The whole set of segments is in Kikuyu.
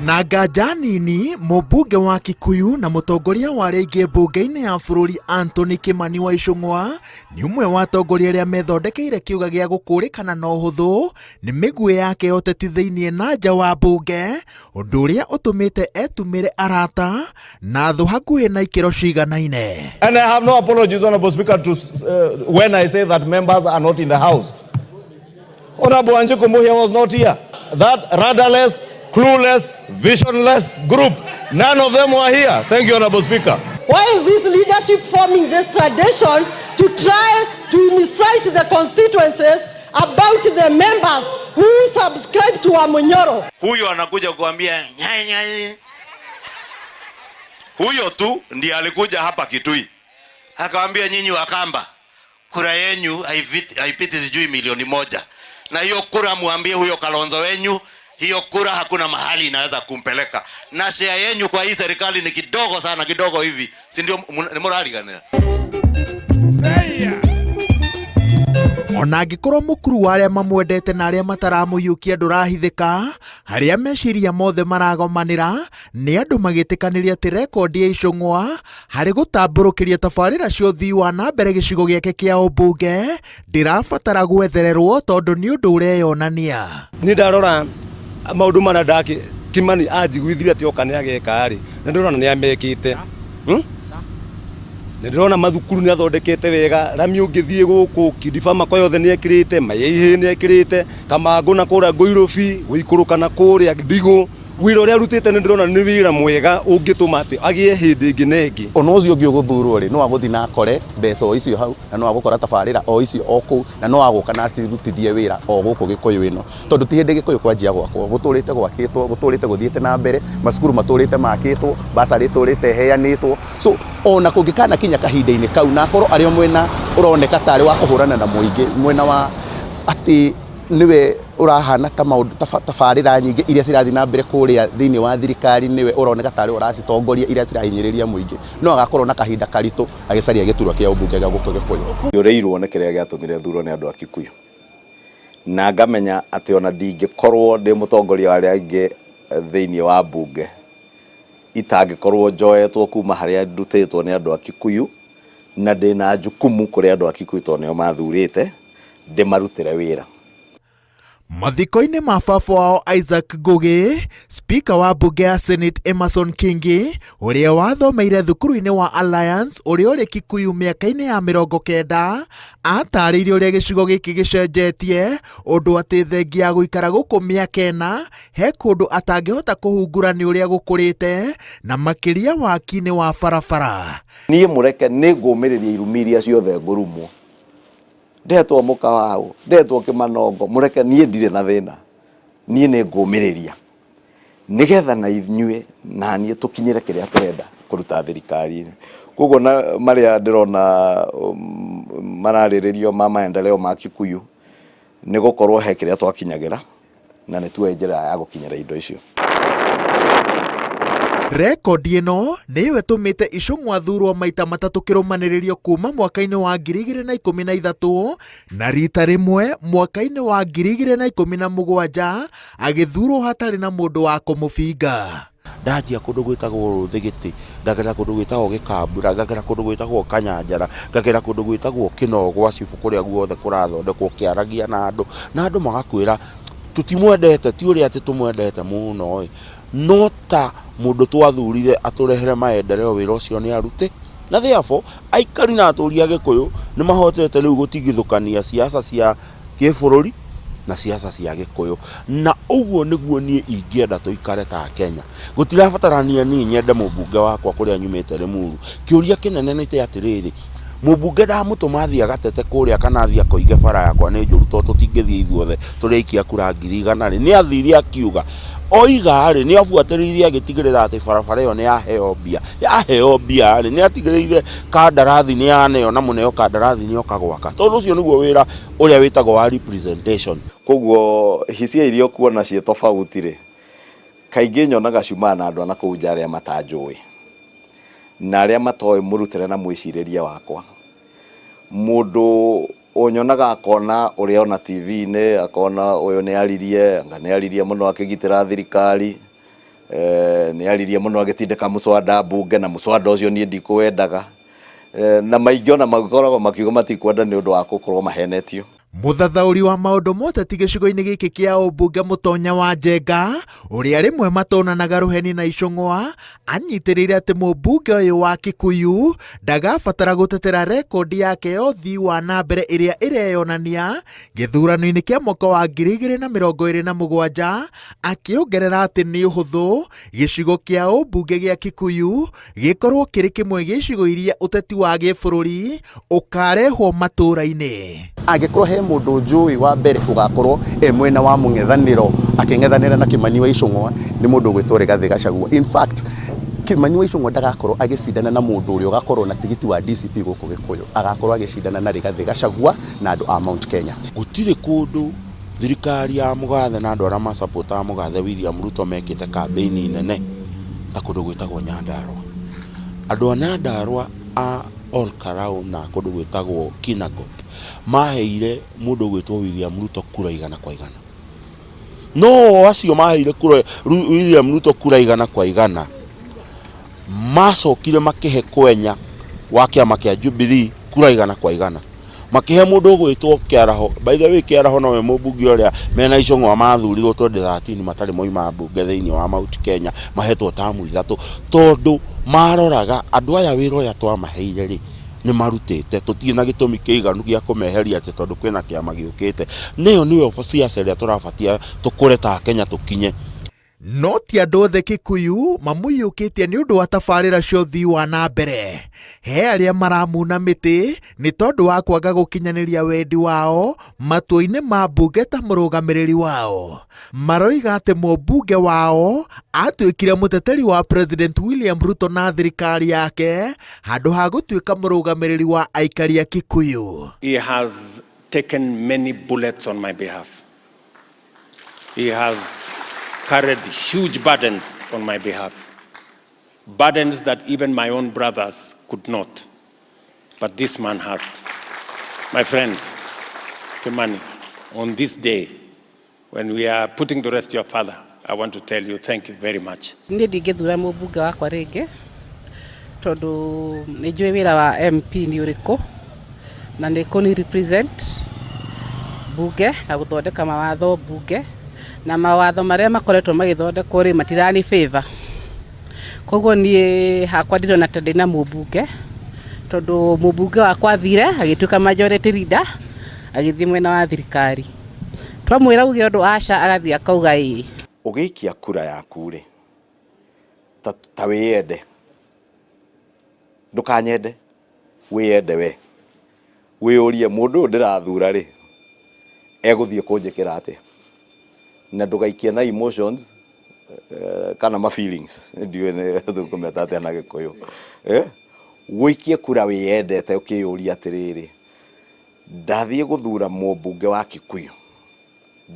Na nganja nini, mũmbunge wa Kikuyu na mũtongoria wa arĩa aingĩ mbunge-inĩ ya bũrũri Anthony Kimani wa Ichung'wa nĩ ũmwe wa atongoria arĩa methondekeire kĩũga gĩa gũkũrĩkana na ũhũthũ nĩ mĩguĩ yake ya ũteti thĩinĩ na nja wa mbunge, ũndũ ũrĩa ũtũmĩte etumĩre arata na thũ hakuhĩ na ikĩro ciganaine. And I have no apologies, Honorable Speaker, to, when I say that members are not in the House. Honorable Wanjiku Muhia was not here. That rudderless, clueless, visionless group, none of them were here. Thank you, Honorable Speaker. Why is this leadership forming this tradition to try to incite the constituencies about the members who subscribe to Wamunyoro? Huyo anakuja kuambia nyai nyai. Huyo tu ndiye alikuja hapa Kitui akawambia, nyinyi Wakamba, kura yenyu haipiti sijui milioni 1, na hiyo kura muambie huyo Kalonzo wenyu, hiyo kura hakuna mahali inaweza kumpeleka, na share yenyu kwa hii serikali ni kidogo sana, kidogo hivi, si ndio? Ni murariganira. Ona angĩkorwo mũkuru wa arĩa mamwendete na arĩa mataramũiyũkia ndũrahithĩka, harĩa meciria mothe maragomanĩra nĩ andũ magĩtĩkanĩria atĩ rekondi ya Ichung'wa harĩ gũtambũrũkĩria tabarĩra cia ũthii wa na mbere gĩcigo gĩake kĩa ũmbunge ndĩrabatara gwethererwo tondũ nĩ ũndũ ũreyonania. Niĩ ndarora maũndũ marĩa ndake Kimani anjiguithirie atĩ oka nĩ ageka rĩ, nĩ ndĩrona nĩ amekĩte. Nĩ ndĩrona mathukuru nĩ athondekete wega, rami ũngĩthiĩ gũkũ Kidifamako yothe nĩ ekĩrĩte, Mayeihĩ nĩ ekĩrĩte, Kamangũ na kũrĩa Ngũirũbi, gũikũrũka na kũrĩa Ndigũ. Wĩra ũrĩa arutĩte nĩ ndĩrona nĩ wĩra mwega ũngĩtũma atĩ agĩe hĩndĩ ĩngĩ na ĩngĩ. Ona ũcio ũngĩ ũgũthurwo rĩ, no agũthiĩ na akore mbeca o icio hau, na no agũkora tabarĩra o icio o kũu, na no agũka na acirutithie wĩra o gũkũ Gĩkũyũ ĩno, tondũ ti hĩndĩ Gĩkũyũ kwanjia gwakwo, gũtũrĩte gwakĩtwo, gũtũrĩte gũthiĩte na mbere, macukuru matũrĩte makĩtwo, basarĩ ĩtũrĩte ĩheanĩtwo. So ona kũngĩkana kinya kahinda-inĩ kau na akorwo arĩ o mwena ũroneka tarĩ wa kũhũrana na mũingĩ, mwena wa atĩ nĩwe ũrahana ta maũndũ tabarĩra nyingĩ iria cirathiĩ na mbere kũrĩa thĩinĩ wa thirikari, nĩwe ũroneka tarĩ ũracitongoria iria cirahinyĩrĩria mũingĩ, no agakorwo na kahinda karitũ agĩcaria gĩturwa kĩa ũmbunge gĩa gũkũ Gĩkũyũ. Njũrĩirwo nĩ kĩrĩa gĩatũmire thurwo nĩ andũ a Kikuyu, na ngamenya atĩ ona ndingĩkorwo ndĩ mũtongoria wa arĩa aingĩ thĩinĩ wa mbunge itangĩkorwo njoetwo kuma harĩa ndutĩtwo nĩ andũ a Kikuyu, na ndĩna jukumu kũrĩ andũ a Kikuyu tondũ nĩo mathurĩte ndĩmarutĩre wĩra. Mathiko-inĩ ma baba wao Isaac Ngugi, Spika wa mbunge ya Senate Emerson Kingi, ũrĩa wathomeire thukuru-inĩ wa Alliance ũrĩa ũrĩ Kikuyu mĩaka-inĩ ya 90, atarĩirie ũrĩa gĩcigo gĩkĩ gĩcenjetie ũndũ atĩ thengia ya gũikara gũkũ mĩaka 4 he kũndũ atangĩhota kũhungura nĩ ũrĩa gũkũrĩte na makĩria waki-inĩ wa barabara. Niĩ mũreke nĩ ngũmĩrĩria irumi iria ciothe ngũrumwo, ndetwo mũkawaũ, ndetwo kĩmanongo, mũreke niĩ ndirĩ na thĩna, niĩ nĩ ngũmĩrĩria nĩgetha na inyuĩ na niĩ tũkinyĩre kĩrĩa tũrenda kũruta thirikari-inĩ. Koguo na marĩa ndĩrona mararĩrĩrio ma maendeleo ma Kikuyu nĩ gũkorwo he kĩrĩa twakinyagĩra na nĩ tuoĩ njĩra ya gũkinyĩra indo icio. Rekondi ĩno nĩyo ĩtũmĩte Ichung'wa athurwo maita matatũ kĩrũmanĩrĩrio kuma mwaka-inĩ wa 2013 na rita rĩmwe mwaka-inĩ wa 2017 agĩthurwo hatarĩ na mũndũ wa kũmũbinga. Ndanjia kũndũ gwĩtagwo Rũthĩgĩtĩ, ngagera kũndũ gwĩtagwo Gĩkambura, ngagera kũndũ gwĩtagwo Kanyanjara, ngagera kũndũ gwĩtagwo Kĩnogwa cibũ, kũrĩa guothe kũrathondekwo ũkĩaragia na andũ, na andũ magakwĩra tũtimwendete, ti ũrĩa atĩ tũmwendete mũno ĩ, no ta mũndũ twathurire atũrehere maendeleo wĩra ũcio nĩ arute. Na therefore aikari na atũri a Gĩkũyũ nĩ mahotete rĩu gũtigithũkania siasa cia gĩbũrũri na siasa cia Gĩkũyũ, na ũguo nĩguo niĩ ingĩenda tũikare ta Kenya. Gũtirabatarania niĩ nyende mũmbunge wakwa kũrĩa nyumĩte Limuru. Kĩũria kĩnene nĩ ta atĩrĩrĩ, mũmbunge ndamũtũma athiĩ agatete kũrĩa kana athiĩ akoige bara yakwa nĩ njũru tondũ tũtingĩthiĩ ithuothe tũrĩ aikia kura 100,000 rĩ, nĩ athire akiuga oiga rĩ, nĩ abuatĩrĩire agĩtigĩrĩra atĩ barabara ĩyo nĩ yaheo mbia, yaheo mbia rĩ, nĩ atigĩrĩire kandarathi nĩ yaneo na mũneo kandarathi nĩ oka gwaka, tondũ ũcio nĩguo wĩra ũrĩa wĩtagwo wa representation. Koguo hisia iria ũkuona ciĩ tofauti rĩ, kaingĩ nyonaga ciumaga na andũ a nakũu nja arĩa matanjũĩ na arĩa matoĩ mũrutĩre na mwĩcirĩrie wakwa. Mũndũ ũnyonaga akona ũrĩa ona TV-inĩ, akona ũyũ nĩ aririe, anga nĩ aririe mũno akĩgitĩra thirikari. Nĩ aririe mũno agĩtindĩka mũswada mbunge na mũswada ũcio niĩ ndikũwendaga. Na maingĩ ona makoragwo makiuga matikwenda nĩ ũndũ wa gũkorwo mahenetio. Mũthathaũri wa maũndũ ma ũteti gĩcigo-inĩ gĩkĩ kĩa ũmbunge Mũtonya wa Njenga, ũrĩa rĩmwe matonanaga rũheni na icũng'wa, anyitĩrĩire atĩ mũmbunge ũyũ wa Kikuyu ndagabatara gũtetera rekondi yake ya ũthii wa na mbere ĩrĩa ĩreyonania gĩthurano-inĩ kĩa mwaka wa 2027, akĩongerera atĩ nĩ ũhũthũ gĩcigo kĩa ũmbunge gĩa Kikuyu gĩkorwo kĩrĩ kĩmwe gĩa icigo iria ũteti wa gĩbũrũri ũkarehwo matũũra-inĩ. Angĩkorwo he mũndũ njũĩ wa mbere ũgakorwo e mwena wa mũng'ethanĩro akĩng'ethanĩra na Kĩmani wa Icũng'wa nĩ mũndũ ũgwĩtwo Rigathĩ Gachagua. In fact, Kĩmani wa Icũng'wa ndagakorwo agĩcindana na mũndũ ũrĩa ũgakorwo na tigiti wa DCP gũkũ Gĩkũyũ, agakorwo agĩcindana na Rigathĩ Gachagua na andũ a Mount Kenya. Gũtirĩ kũndũ Thirikari ya mũgathe na andũ arĩa macapotaga mũgathe William Ruto mekĩte kambĩini nene ta kũndũ gwĩtagwo Nyandarua. Andũ a Nyandarua a Ol Kalou na kũndũ gwĩtagwo Kinangop maheire mũndũ ũgwĩtwo William Ruto kura igana kwa igana. No o acio maheire kura William Ruto kura igana kwa igana macokire makĩhe Kwenya wa kĩama kĩa Jubilee kura igana kwa igana. Makĩhe mũndũ ũgwĩtwo Kĩaraho, by the way Kĩaraho nowe mũmbunge ũrĩa mena Icũng'wa mathurirwo 2013 matarĩ moima mbunge thĩinĩ wa Mount Kenya, mahetwo tamu ithatũ, tondũ maroraga andũ aya wĩra ũrĩa twamaheire rĩ, nĩ marutĩte, tũtirĩ na gĩtũmi kĩiganu gĩa kũmeheria atĩ tondũ kwĩna kĩama gĩũkĩte. Na ĩyo nĩyo siasa ĩrĩa tũrabatia tũkũre ta Akenya tũkinye. No ti andũ othe Kikuyu mamũiyũkĩtie nĩ ũndũ wa tabarĩra cia ũthii wa na mbere. He arĩa maramuna mĩtĩ nĩ tondũ wa kwaga gũkinyanĩria wendi wao matua-inĩ ma mbunge ta mũrũgamĩrĩri wao. Maroiga atĩ mũmbunge wao atuĩkire mũteteri wa President William Ruto na thirikari yake handũ ha gũtuĩka mũrũgamĩrĩri wa aikari a Kikuyu. He has taken many bullets on my behalf. He has carried huge burdens on my behalf, burdens that even my own brothers could not. But this man has. My friend, Kimani, on this day, when we are putting to rest your father, I want to tell you thank you very much. Niĩ ndingĩthura mũmbunge wakwa rĩngĩ tondũ nĩ njũĩ wĩra wa MP nĩ ũrĩkũ na nĩ kũni represent mbunge na gũthondeka mawatho mbunge na mawatho marĩa makoretwo magĩthondekwo rĩ matirani favor. Koguo niĩ hakwa ndirona ta ndĩna mũmbunge tondũ mũmbunge wakwa athire agĩtuĩka majority leader agĩthiĩ mwena wa thirikari. Twamwĩra auge ũndũ aca agathiĩ akauga ĩĩ. Ũgĩikia kura yaku rĩ, ta, ta wĩyende, ndũkanyende, wĩyende we, wĩyũrie mũndũ ũyũ ndĩrathura rĩ, egũthiĩ kũnjĩkĩra atĩa, na ndũgaikie na emotions kana ma feelings, ndiũĩ nĩ tũkũmeta atĩa na Gĩkũyũ, eh? Wũikie kura wĩyendete ũkĩyũria atĩrĩrĩ, ndathiĩ gũthura mũmbunge wa Kikuyu,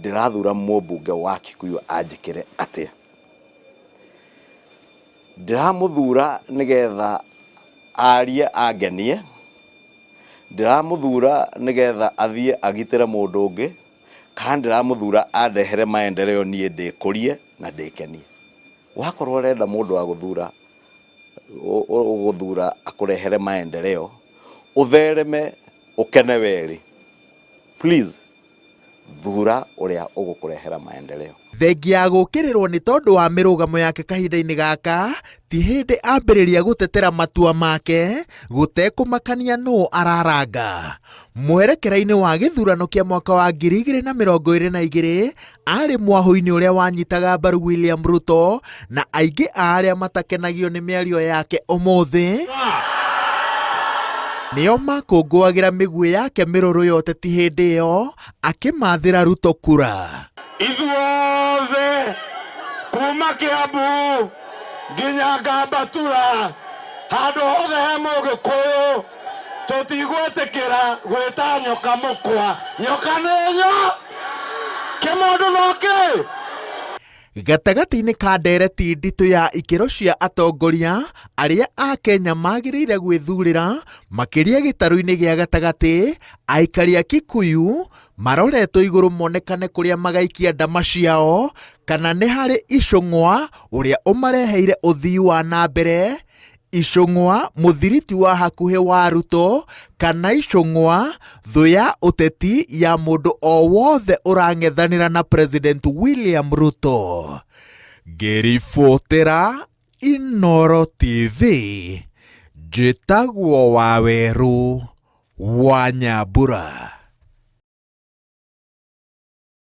ndĩrathura mũmbunge wa Kikuyu anjĩkĩre atĩa? Ndĩramũthura nĩgetha arie angenie, ndĩramũthura nĩgetha athiĩ agitĩre mũndũ ũngĩ, kana ndĩramũthura andehere maendeleo niĩ ndĩkũrie na ndĩkenie. Wakorwo ũrenda mũndũ wa gũthura ũgũthura akũrehere maendeleo, ũthereme ũkene werĩ, please thura ũrĩa ũgũkũrehera maendeleo. Thengia ya gũkĩrĩrwo nĩ tondũ wa mĩrũgamo yake kahinda-inĩ gaka, ti hĩndĩ ambĩrĩria gũtetera matua make gũtekũmakania nũũ araranga. Mwerekera-inĩ wa gĩthurano kĩa mwaka wa 2022 arĩ mwahũ-inĩ ũrĩa wanyitaga mbaru William Ruto na aingĩ a arĩa matakenagio nĩ mĩario yake ũmũthĩ nĩo makũngũagĩra mĩguĩ yake mĩrũrũ ya ũteti hĩndĩ ĩyo akĩmathĩra Ruto kura. Ithuothe kuma Kiambu nginya Ngambatura handũ hothe he mũgĩkũyũ tũtigwĩtĩkĩra gwĩta nyoka mũkwa. Nyoka nĩ nyo kĩmũndũ no kĩ. Gatagatĩ-inĩ ka ndereti nditũ ya ikĩro cia atongoria arĩa a Kenya magĩrĩire gwĩthurĩra makĩria gĩtarũ-inĩ gĩa gatagatĩ, aikari a Kikuyu maroretwo igũrũ monekane kũrĩa magaikia ndama ciao kana nĩ harĩ Icũng'wa ũrĩa ũmareheire ũthii wa na mbere, Icũng'wa mũthiriti wa hakuhĩ wa Ruto kana Icũng'wa thũ ya ũteti ya mũndũ o wothe ũrang'ethanĩra na President William Ruto. Ngĩribotera Inooro TV, njĩtagwo Wawerũ wa Nyambura.